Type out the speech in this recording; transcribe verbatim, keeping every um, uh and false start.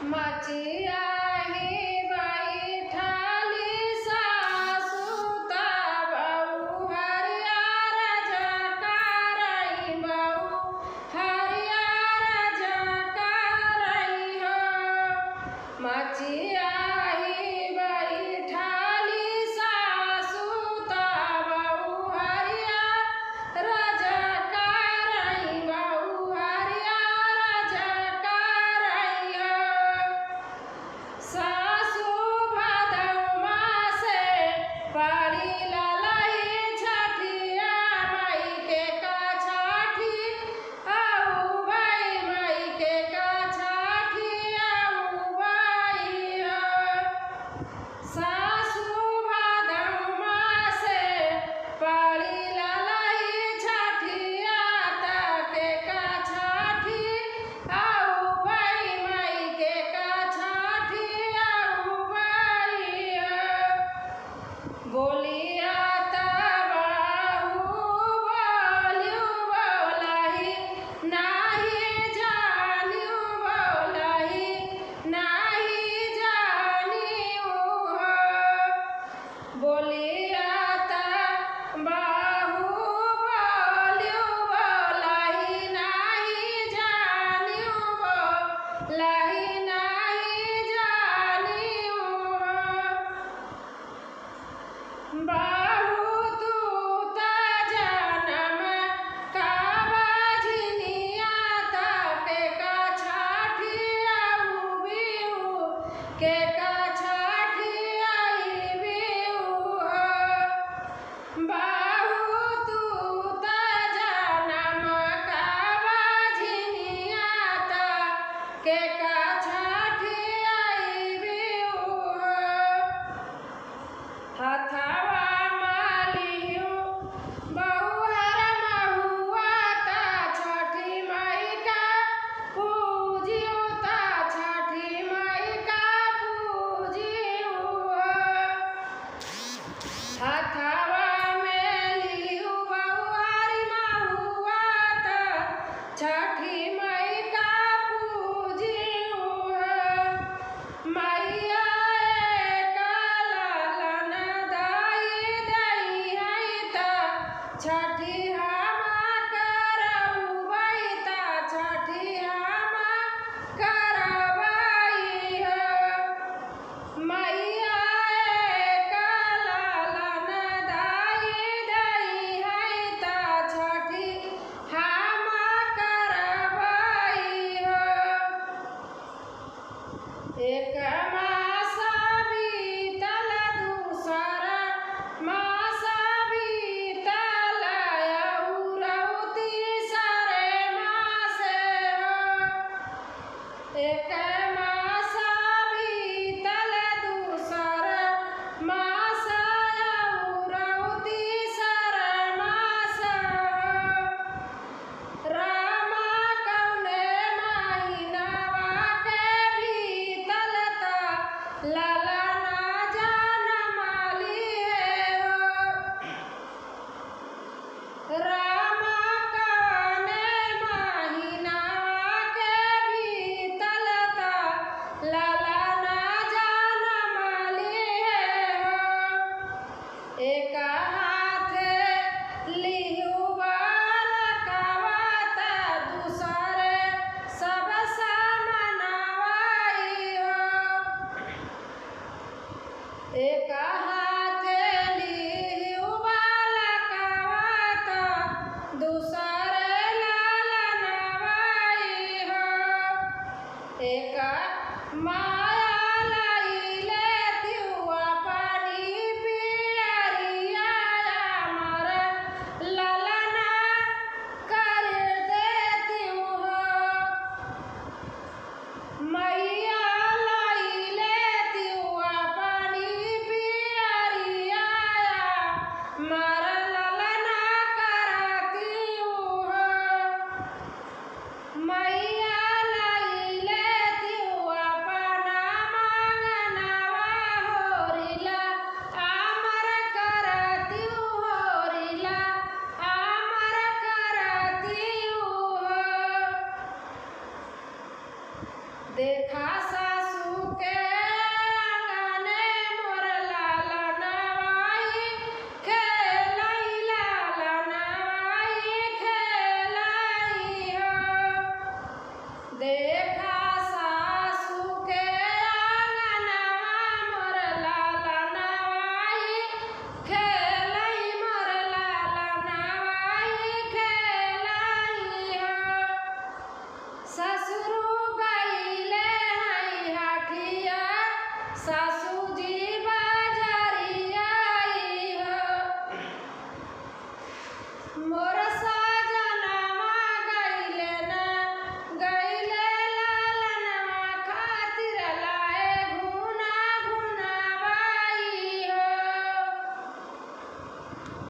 मचिया ही बैठाली सासु तब उ हरियर जकरई बउ हरियर जकरई हो। मचिया ही बैठाली सासु तब उ हरियर जकरई बउ हरियर जकरई हो। सासु भादौ मासे पड़ी ललही छठिया माई के का छठी अउबई माई के का छठी अउबई हो। सासु भादौ मासे पड़ी ललही छठिया त के का छठी अउबई माई के का छठी अउबई हो। बोलिया तब उ बोलिउ बोलही नाही जानिउ बोलही नाही जानिउ हो। बोलिया तब उ बोलिउ बोलही नाही जानिउ बोलही नाही जानिउ हो। बाहु तू त जनम का बझिनिया त के का छठी अउबिउ, के का छठी अइबिउ हो। बाहु तू त जनम का बझिनिया त के का छठी अइबिउ हो। हथवा मा लिहु बहुअर महुआ त छठी माई का पूजिउ त छठी माई का पूजिउ हो। हथवा में लिहु बहुअर महुआ त छठी माई का पूजिउ हो। मइया एक ललन दइ दइहइ त छठी हम करउबइ त छठी हम करबइ हो। मइया एक ललन दइ दइहइ त छठी हम करबइ हो। एक मास बीतल, दूसर मास बीतल, अउर तीसर मास हो। एक मास बीतल, दूसर मास अउर तीसर मास हो। रामा कउने महिनवा के बीतल त ललना जनम लिहे हो। रामा कउने महिनवा के बीतल त ललना जनम लिहे हो। एक हाथे लिहु बालकवा त दूसरे सब समनवाई हो। एक हाथे लिहु बालकवा त दूसरे ललनवाई हो। एक माया लइले तिउआ पानी पियरिया, हमर ललना कर देतिउ हो। मइया लइले तिउआ पानी पियरिया, हमर ललना करतिउ हो। मइया लइले तिउआ पाना देखा सासू के आंगने मोर लालनवाई खेलई, लालनवाई खेलई हो। देखा सासू के आंगनवा मोर लालनवाई खेलई, मोर लालनवाई खेलई हो। ससुरु गईले हई हटिया, सासू जी बाजारिया आई हो। मोर